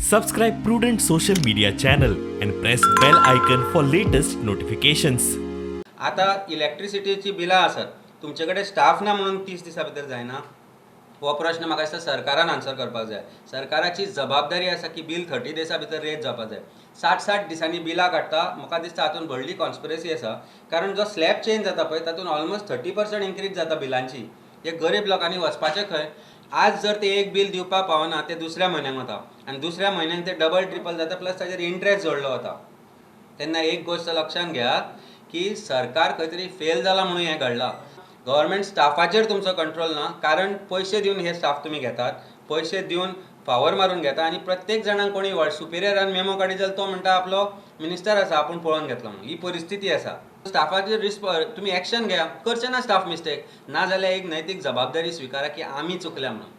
Subscribe Prudent Social Media channel and press bell icon for latest notifications. आतां इलेक्ट्रिसिटीची बिलां आसत, तुमचे कडेन स्टाफ ना म्हणून 30 दिसां भितर जायना. हो प्रश्न म्हाका दिसता सरकारान आन्सर करपाक जाय. सरकाराची जबाबदारी आसा की बील 30 दिसां भितर रेज जावपाक जाय. 60 60 दिसांनी बिलां काडटा. म्हाका दिसता हातूंत व्हडली कॉन्स्पिरसी आसा, कारण जो स्लॅब चेंज जाता पळय, तातूंत ऑलमोस्ट 30% इन्क्रीज जाता बिलांची. हे गरीब लोकांनी वचपाचें खंय? आज जर ते एक बील दिवपाक पावना, ते दुसऱ्या म्हयन्याक वता आनी दुसऱ्या म्हयन्याक ते डबल ट्रिपल जाता, प्लस ताजेर इंट्रस्ट जोडलो वता. तेन्ना एक गोश्ट लक्षांत घेयात की सरकार खंय तरी फेल जाला म्हणून हें घडलां. गव्हर्मेंट स्टाफाचेर तुमचो कंट्रोल ना, कारण पयशे दिवन हे स्टाफ तुमी घेतात, पयशे दिवन फावर मारून घेता आनी प्रत्येक जाणांक कोणी सुपिरियरान मेमो काडीत जाल्यार तो म्हणटा आपलो मिनिस्टर आसा, आपूण पळोवन घेतलो म्हणून. ही परिस्थिती आसा. स्टाफाचेर रिस्प तुमी एक्शन घेया. करचे ना स्टाफ मिस्टेक. ना जाल्यार एक नैतीक जबाबदारी स्विकारा की आमी चुकल्या म्हणून.